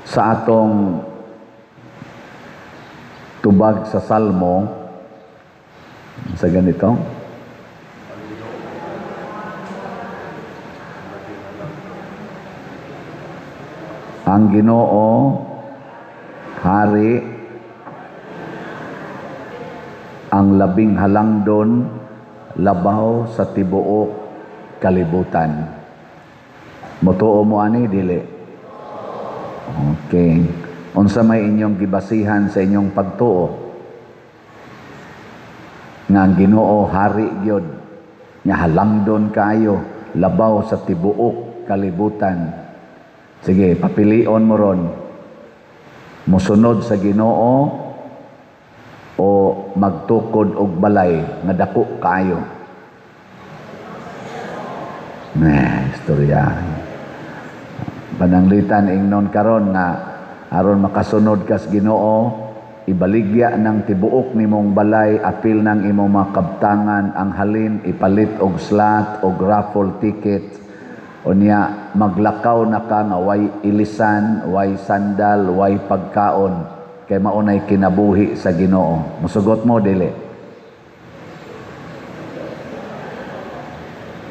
Sa atong tubag sa Salmo, sa ganito, ang Ginoo hari, ang labing halangdon labaw sa tibuok kalibutan. Motuo mo ani, dili? Okay. Unsa may inyong gibasihan sa inyong pagtuo? Nga ang Ginoo hari gyud, nga halangdon kaayo labaw sa tibuok kalibutan. Sige, papilion mo ron. Mosunod sa Ginoo o magtukod og balay nga dako kaayo? Nah, istorya. Pananglitan ingnon karon nga aron makasunod kas Ginoo, ibaligya ng tibuok nimong balay, apil ng imong mga kabtangan, ang halin ipalit og slot og raffle ticket. Unya maglakaw na ka nga way ilisan, way sandal, way pagkaon, kay maunay kinabuhi sa Ginoo. Musugot mo, dili?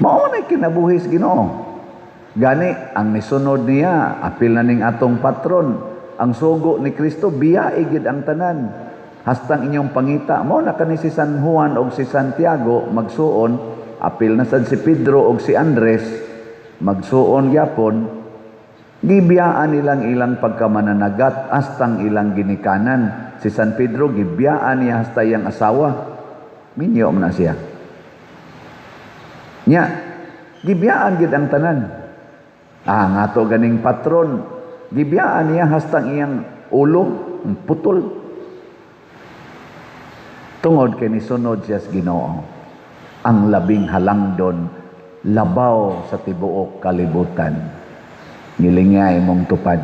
Maunay kinabuhi sa Ginoo. Gani ang nisunod niya, apil na ning atong patron, ang sugo ni Kristo, biyae gid ang tanan. Hastang inyong pangita, mao na kani si San Juan og si Santiago magsuon, apil na sad si Pedro og si Andres magsuon gyapon, gibiyaan nilang ilang pagkamananagat hastang ilang ginikanan. Si San Pedro gibiyaan niya hasta iyang asawa. Minyo man na siya. Nya, gibiyaan gid ang tanan. Ah, nga to ganing patron, gibiyaan niya hastang iyang ulo, putol. Tungod kay nisunod siya sa Ginoo, ang labing halangdon labaw sa tibuok kalibutan. Ngilingay mong tupad,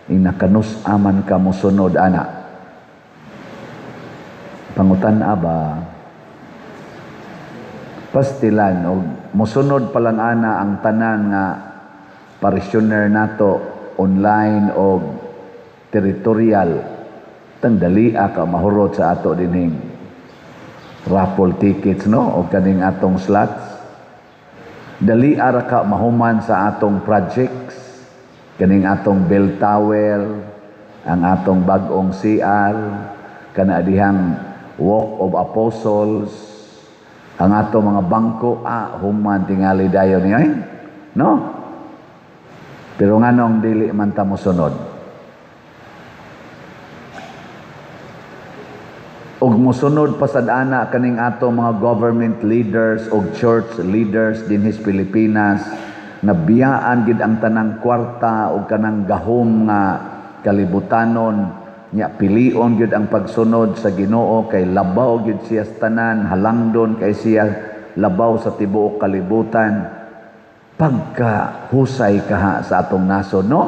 inakanus aman ka mosunod ana. Pangutan aba, pastilan og mosunod pa lang ana ang tanan nga parishioner nato online o territorial, tangdalia ka mahurot sa ato dinhing raffle tickets, no, o kaning atong slots. Dali ara ka mahuman sa atong projects, kaning atong bell tower, ang atong bag-ong CR, kana dihang Walk of Apostles, ang atong mga bangko, human tingali dayon niya, eh? No? Pero nganong dili man ta mosunod? Og mosunod pasad ana kaning ato mga government leaders og church leaders dinhi sa Pilipinas, na biyaan gid ang tanang kwarta og kanang gahom nga kalibutanon, nya pilion gid ang pagsunod sa Ginoo kay labaw gid siya sa tanan, halangdon kay siya labaw sa tibuok kalibutan. Pagkahusay kaha sa atong nasod, no?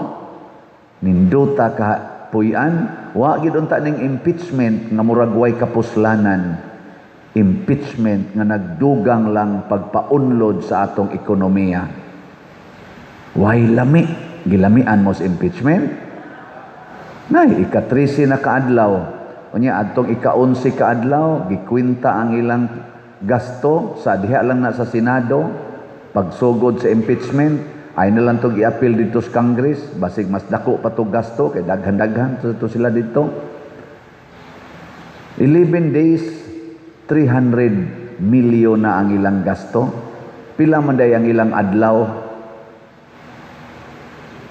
Ninduta kaha puy-an, wa gid unta ning impeachment nga murag way kapuslanan. Impeachment nga nagdugang lang pagpaunlod sa atong ekonomiya. Way lami, gilamian mo sa impeachment? Nay, ika-13 na kaadlaw. Unya adtong ika-11 kaadlaw, gikwenta ang ilang gasto sa diha lang na sa Senado. Pagsugod sa impeachment, ay na lang itong i-appeal dito sa Congress, basig mas dako pa itong gasto, kay daghan-daghan to sila dito. 11 days, 300 million na ang ilang gasto. Pila man day ang ilang adlaw?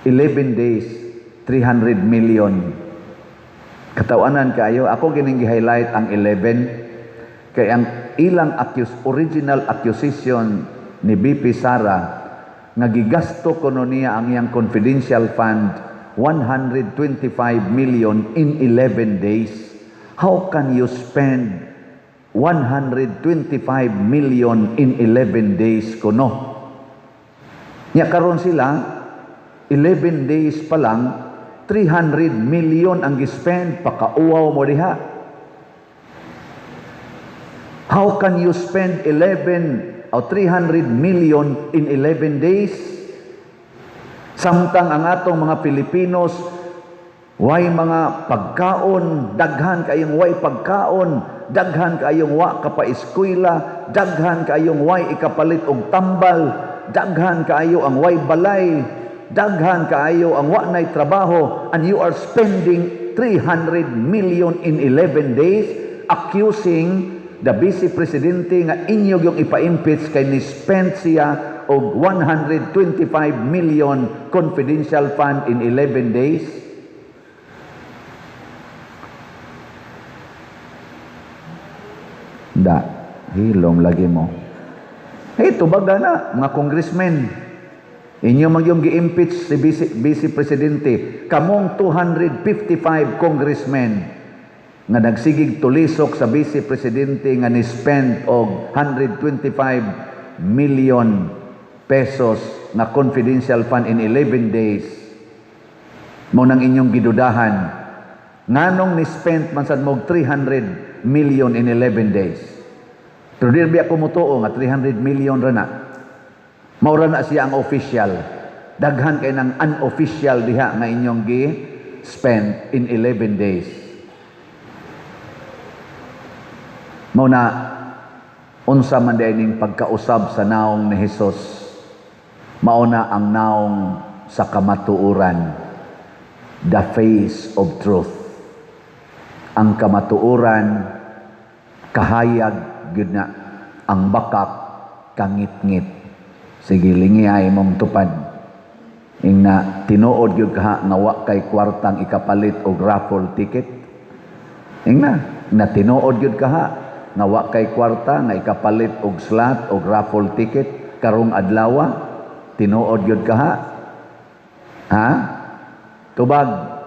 11 days, 300 million. Katawanan kayo, ako gining gi-highlight ang 11, kay ang ilang original accusation ni BP Sara nga gigasto kuno niya ang iyang confidential fund 125 million in 11 days. How can you spend 125 million in 11 days kuno? Nya karon sila 11 days pa lang 300 million ang gispend, pakauwaw mo diha. How can you spend 11 o 300 million in 11 days? Samtang ang atong mga Pilipinos Way mga pagkaon, daghan kayong way pagkaon, daghan kayong wa ka pa-eskwela, daghan kayong way ikapalit og tambal, daghan kaayo ang way balay, daghan kaayo ang wa nay trabaho, and you are spending 300 million in 11 days accusing the Vice Presidente nga inyo yung ipa-impeach kay ni-spend siya og 125 million confidential fund in 11 days. Da, hilom lagi mo. Hey, tubaga na, mga congressmen. Inyo man yung gi-impeach si Vice Presidente. Kamong 255 congressmen nga nagsigig tulisok sa Vice Presidente nga ni-spend og 125 million pesos na confidential fund in 11 days. Mo nang inyong gidudahan. Nganong ni-spend man sad mo 300 million in 11 days. Pero di biya ko mutuo nga 300 million ra na. Maura na siya ang official. Daghan kay nang unofficial diha nga inyong gi-spend in 11 days. Mao na unsa man diay ning pagkausab sa naong ni Hesus. Mao na ang naong sa kamatuoran, the face of truth. Ang kamatuoran kahayag gyud na, ang bakak kangitngit. Sige, lingiay mong tupad. Ingna tinuod gyud kaha nga wa kay kwartang ikapalit og raffle ticket. Ingna na tinuod gyud kaha nga wa kay kwarta nga ikapalit og slot og raffle ticket karong adlaw. Tinuod gyud kaha. Ha? Tubag.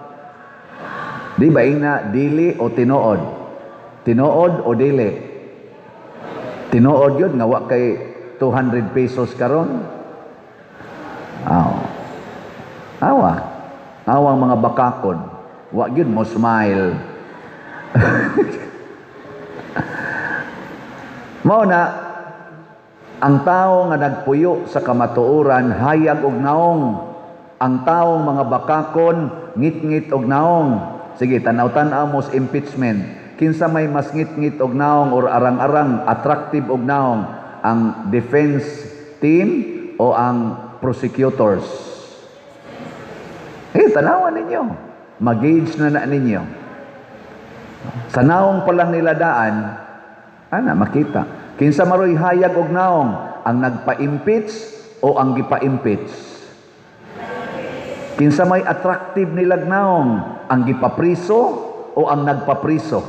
Di ba ingna dili o tinuod? Tinuod o dili? Tinuod gyud nga wa kay 200 pesos karon? Aw. Awa. Awang mga bakakon. Wa gyud mo smile. Mao na ang tao nga nagpuyo sa kamatuoran hayag og naong. Ang taong mga bakakon ngitngit og naong. Sige, tan-aw-tan-aw mo sa impeachment. Kinsa may mas ngitngit og naong or arang-arang attractive og naong, ang defense team o ang prosecutors? Eh, tanawan ninyo. Mag-gauge na na ninyo. Sa naong pa lang nila daan, ana, makita. Kinsa maroy hayag og naong, ang nagpa-impeach o ang gipa-impeach? Kinsa may attractive nilag naong, ang gipapriso o ang nagpapriso?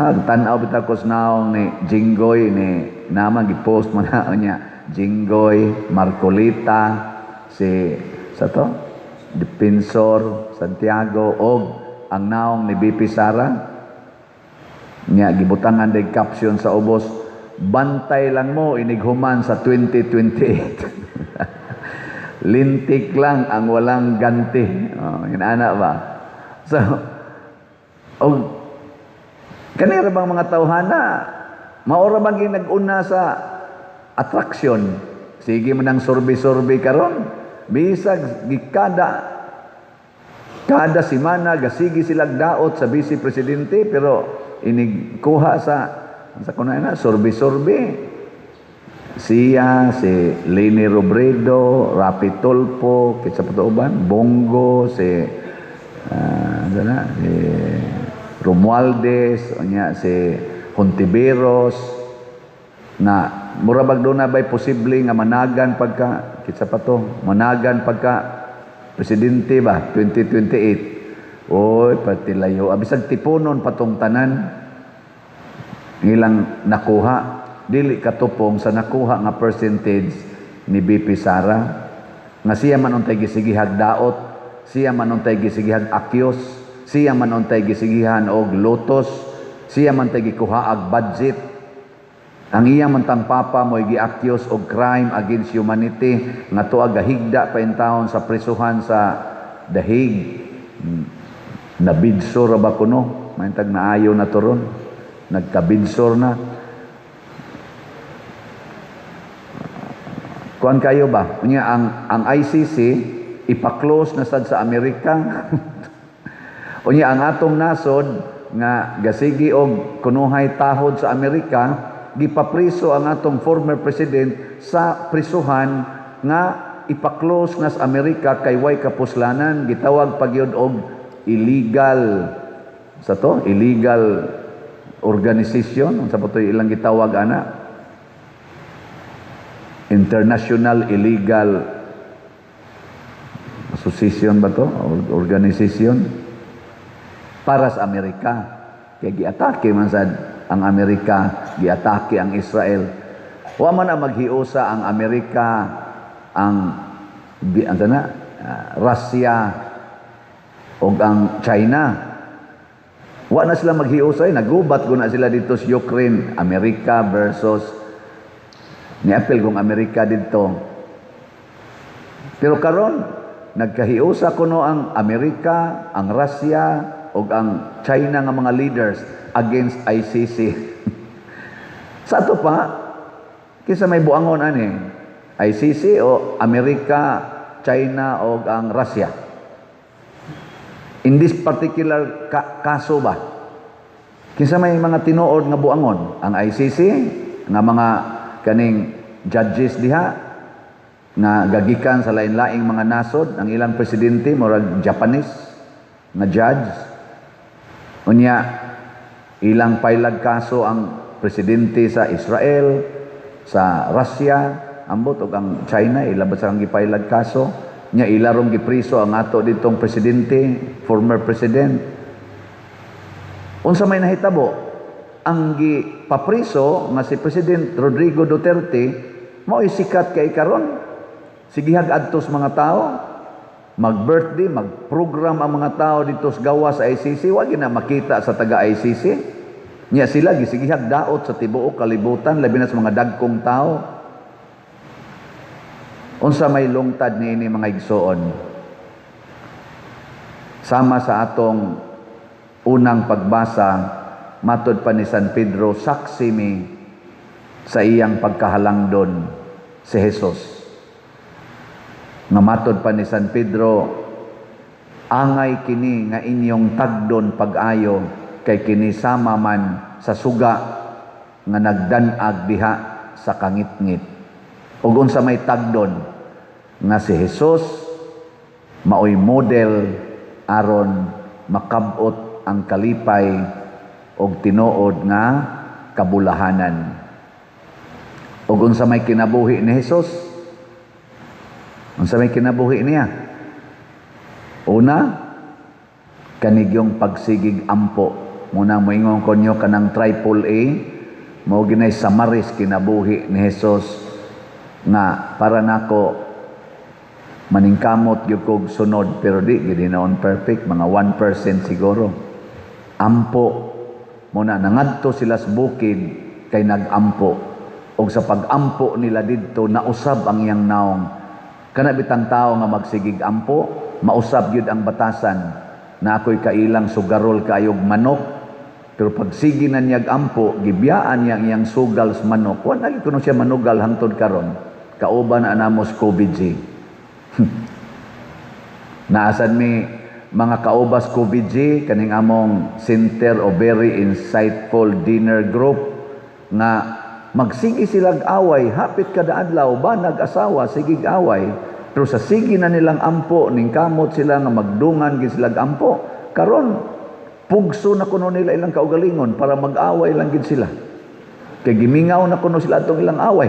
Tanaw bitaw ko sa naong ni Jinggoy, ni naman gipost man na niya. Jinggoy, Marcolita, si sa to? Defensor, Santiago, og ang naong ni BP Sara. Nya gibutangan day caption sa ubos, bantay lang mo inighuman sa 2028. Lintik lang ang walang ganti. Oh, yun ana ba? So, og kanira bang mga tawhana, maora bang nag-una sa attraction? Sige man ang survey-survey karon. Bisag gikada kada semana gasigi silag daot sa Vice Presidente, pero inigkuha sa kunay na survey-survey. Siya, si Leni Robredo, Rapi Tulfo, kitsa pa uban, Bongo, si si Romualdez, unya si Hontiveros, na mura bag doon na ba'y posible nga managan pagka, kitsa pa to, managan pagka presidente ba, 2028. Oy, pati layo. Abisag tipunon patong tanan, ilang nakuha, dili katupong sa nakuha nga percentage ni BP Sara, nga siya man untay gisigihag daot, siya man untay gisigihag akyos, siya man untay gisigihan og lotos, siya man tay gikuha ag budget. Ang iya man tang papa mo'y giakyos og crime against humanity nga tuag gahigda pa intawon sa prisuhan sa The Hague. Nabidsor ra ba kuno? Maintag naayo na turon. Nagkabidsor na. Kuan kayo ba? Unya ang ICC ipa-close na sad sa Amerika. Unya ang atong nasod nga gasigi og kunuhay tahod sa Amerika, gipapriso ang atong former president sa prisuhan nga ipa-close na sa Amerika kay way kapuslanan, gitawag pa gyud og illegal sa to, illegal organization. Unsa pa to ilang gitawag ana? International illegal association ba to? Organization para sa Amerika. Kay giatake man sad ang Amerika, giatake ang Israel. Wa man na maghiusa ang Amerika, ang sana, Russia ug ang China. Wa na sila maghiusa, eh. Nagubat ko na sila dito sa Ukraine, Amerika versus niapil kung Amerika dito. Pero karon nagkahiusa kuno ang Amerika, ang Russia ug ang China nga mga leaders against ICC. Sa ato pa, kinsa may buangon ani? ICC o Amerika, China o ang Russia? In this particular kaso ba? Kinsa may mga tinuod nga buangon? Ang ICC nga mga kaning judges diha nga gagikan sa lain-laing mga nasod, ang ilang presidente murag Japanese nga judge. Unya ilang pailag kaso ang presidente sa Israel, sa Russia, ambot og ang China ila ba sa gipailag kaso nya, ila rong gipriso ang ato ditong presidente, former president. Unsa may nahitabo? Ang gipapriso nga si President Rodrigo Duterte mao'y sikat kay karon. Sigihag adtos mga tao, mag-birthday, mag-program ang mga tao dito sa gawas sa ICC, wa na makita sa taga ICC. Nya sila gisigihag daot sa tibuok kalibutan, labi na sa mga dagkong tao. Unsa may lungtad niini, mga igsoon? Sama sa atong unang pagbasa, matod pa ni San Pedro, saksi mi sa iyang pagkahalangdon si Jesus. Nga matod pa ni San Pedro, angay kini nga inyong tagdon pag-ayo kay kini sama man sa suga nga nagdanag diha sa kangitngit. Ug unsa may tagdon? Nga si Jesus maoy model aron makabot ang kalipay og tinuod nga kabulahanan. Ug unsa may kinabuhi ni Jesus? Unsa may kinabuhi niya? Una, kanigyong pagsigig ampo. Muna moingon ko nyo kanang triple A, mao ginay samaris kinabuhi ni Jesus nga para nako maningkamot gyud kog sunod, pero di gid hinaon perfect, mga 1% siguro. Ampo muna, nangadto sila sa bukid kay nagampo, og sa pag-ampo nila didto nausab ang iyang naong. Kana bitang tao nga magsigig ampo, mausab gyud ang batasan. Na ako'y kailang sugarol kaayog manok, pero pag sige na niyag ampo, gibiyaan niya ang iyang sugal sa manok. Wa na gyud kuno siya manugal hangtod karon. Kauban na namo sa COVID G. Naasan mi mga kaubas COVID G, kaning among center o very insightful dinner group nga magsige silag away hapit kada adlaw ba, nag-asawa, sigig away, pero sa sige na nilang ampo, ning kamot sila nga magdungan gid silag ampo. Karon pugso na kuno nila ilang kaugalingon para mag-away lang gid sila kay gimingaw na kuno sila atong ilang away.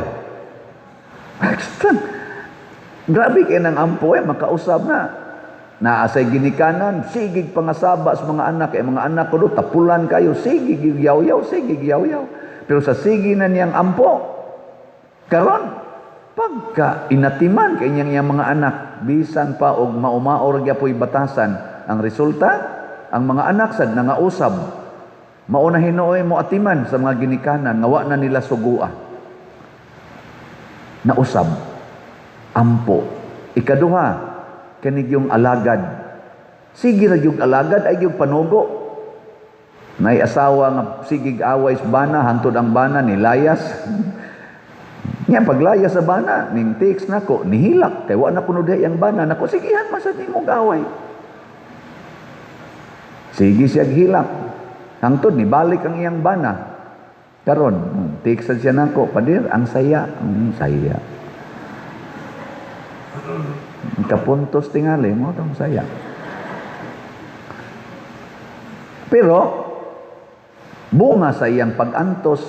Grabe kay nang ampo eh, makausab na. Naa say ginikanan, sigig pangasaba sa mga anak, kay mga anak ko do, tapulan kayo, sigig yaw-yaw, sigig yaw-yaw. Pero sa sige na niyang ampo, karon pagka inatiman kay niyang iyang mga anak, bisan pa og maumaor gyapoy batasan, ang resulta, ang mga anak sad nangausab. Mao na hinuoy mo atiman sa mga ginikanan nga wa na nila sugua. Nausab ampo. Ikaduha, kanigyong alagad. Sige ra yung alagad ay yung panugo. Nay asawa nga sigig away sa bana, hantod ang bana nilayas. Nya paglaya sa bana, ning text nako, nihilak kay wa na kuno diha yang bana nako, sigihan man sad nimo gaway. Sige siya hilak. Hangtod nibalik ang iyang bana. Karon, text siya nako, "Pader, ang saya, saya." Kapuntos tingali mo tong saya. Pero bunga sa iyang pag-antos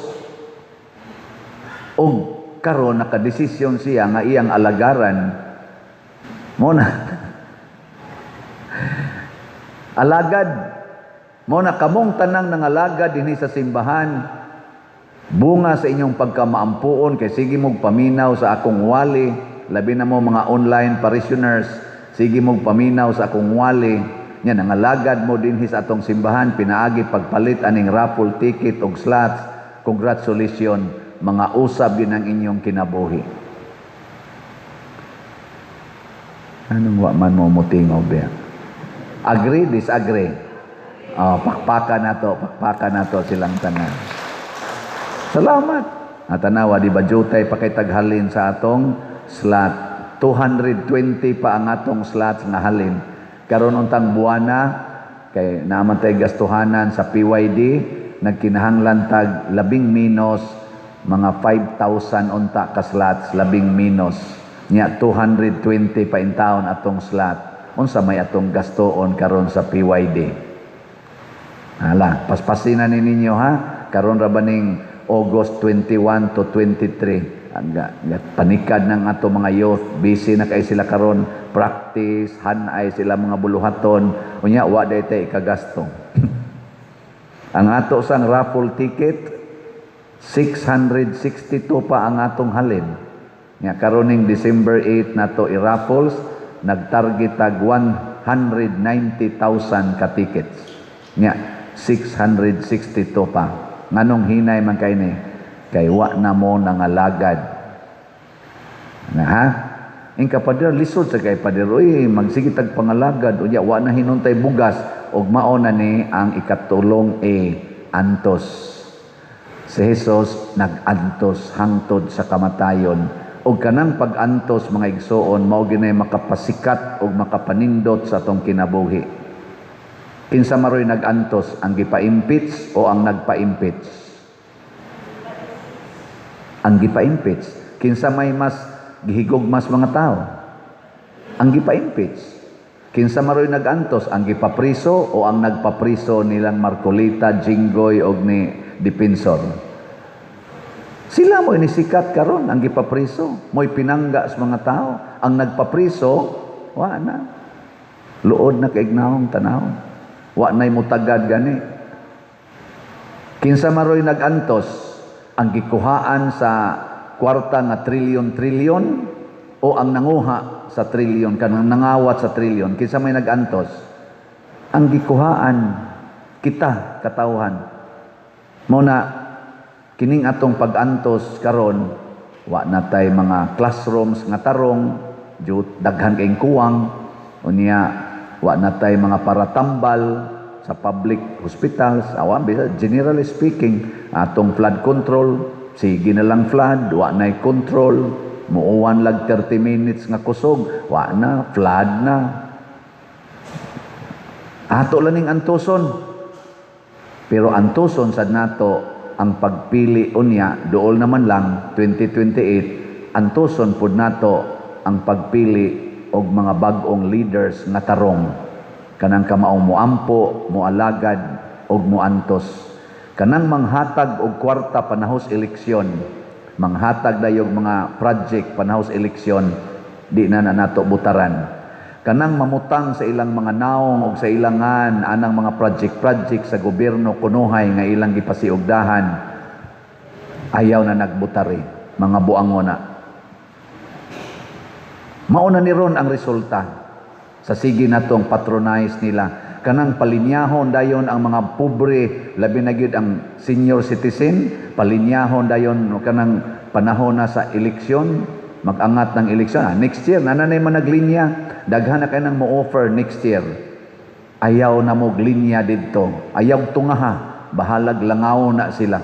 og karon nakadesisyon siya nga iyang alagaran mo na alagad mo na kamong tanang nangalagad dinhi sa simbahan, bunga sa inyong pagkamaampuon kay sige mog paminaw sa akong wali, labi na mo mga online parishioners, sige mog paminaw sa akong wali nya nangalagad mo dinhi sa atong simbahan pinaagi pagpalit aning raffle ticket og slots. Congratulations, mga usab yun ang inyong kinabuhi. Anong wa man mo mutingog diya? Agree, disagree? Oh, pakpaka na to silang tanan. Salamat. At tanawa, di ba jutay pa kay taghalin sa atong slot? 220 pa ang atong slots nga halin. Karon untang buwana, kay naaman tay gastuhanan sa PYD, nagkinahanglan tag labing minus mga 5,000 unta ka slots, labing minus. Nya 220 pa in town atong slot. Unsa may atong gastoon karon sa PYD? Hala, paspasina ni ninyo ha. Karon ra ba ning August 21 to 23. Ang panikad ng ato mga youth, busy na kay sila karon, practice, hanay sila mga buluhaton. Unya wa day tay ikagasto. Ang ato sang raffle ticket 662 pa ang atong halin. Nga karoning December 8 nato i-raffles, nagtarget tag 190,000 ka tickets. Nga 662 pa. Nganong hinay man kay ni? Kay wa na mo nangalagad. Na ha? Ingka pader lisod sa kay pader, uy, magsige tag pangalagad unya wa na hinuntay bugas, ug mao na ni ang ikatulong e antos. Si Jesus nag-antos hangtod sa kamatayon. Og kanang pag-antos, mga igsoon, mao ginay makapasikat og makapanindot sa atong kinabuhi. Kinsa maroy nag-antos, ang gipa-impeach o ang nagpa-impeach? Ang gipa-impeach. Kinsa may mas gihigog mas mga tao? Ang gipa-impeach. Kinsa maroy nag-antos, ang gipapriso o ang nagpapriso nilang Marcoleta, Jinggoy og ni Defensor? Sila mo'y nisikat karon ang gipapriso, mo'y pinangga sa mga tao. Ang nagpapriso, wa na. Luod na kaignahong tanaw. Wa na'y mutagad gani. Kinsa maroy nag-antos, ang gikuhaan sa kwarta nga trilyon-trilyon o ang nanguha sa trilyon, kanang nangawat sa trilyon? Kinsa may nag-antos? Ang gikuhaan, kita katawhan. Mao na kining atong pag-antos karon, wa na tay mga classrooms nga tarong, daghan kayong kuwang, unya wa na tay mga paratambal sa public hospitals. Awan bisa, generally speaking, atong flood control, sige na lang flood, wa na'y control, muuwan lag 30 minutes nga kusog, wa na, flood na. Ato lang ning antuson. Pero antuson sad nato ang pagpili unya, duol naman lang 2028, antuson pud nato ang pagpili og mga bag-ong leaders nga tarong, kanang kamaong moampo, moalagad og moantos, kanang manghatag og kwarta panahos eleksyon, manghatag dayog mga project panahos eleksyon, di na na nato butaran. Kanang mamutang sa ilang mga naong og sa ilangan anang mga project-project sa gobyerno kunuhay nga ilang gipasiugdahan, ayaw na nagbutari, mga buango na. Mauna ni ron ang resulta sa sige natong patronize nila. Kanang palinyahon dayon ang mga pobre, labi na gyud ang senior citizen, palinyahon dayon kanang panahon na sa eleksyon, mag-angat ng eleksyon. Next year, nananay man naglinya, daghan na kay nang mo-offer next year. Ayaw na mo linya didto. Ayaw tungaha, bahalag langaw na sila.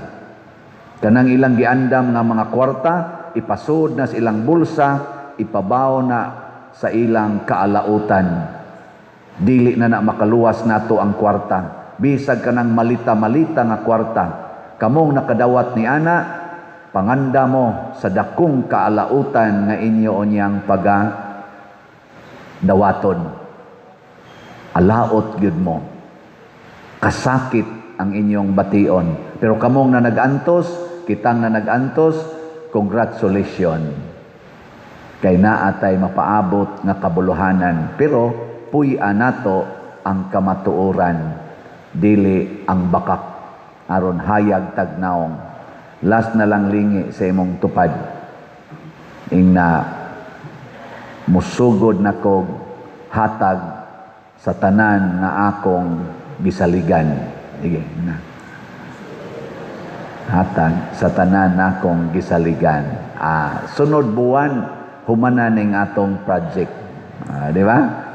Kanang ilang giandam nga mga kwarta, ipasud na sa ilang bulsa, ipabaw na sa ilang kaalautan. Dili na na makaluwas nato ang kwarta. Bisag kanang malita-malita nga kwarta. Kamong nakadawat ni ana, panganda mo sa dakong kaalautan nga inyo unyang paga dawaton. Alaot gyud mo. Kasakit ang inyong bation. Pero kamong na nag-antos, kitang na nag-antos, congratulations. Kay naatay mapaabot nga kabuluhanan. Pero puy-a nato ang kamatuoran, dili ang bakak, aron hayag tag naong. Last na lang, lingi sa imong tupad. Ingna musugod na kog hatag sa tanan nga akong gisaligan. Sige na. Hatag sa tanan akong gisaligan. Ah, sunod buwan humana ning atong project. Ah, di ba?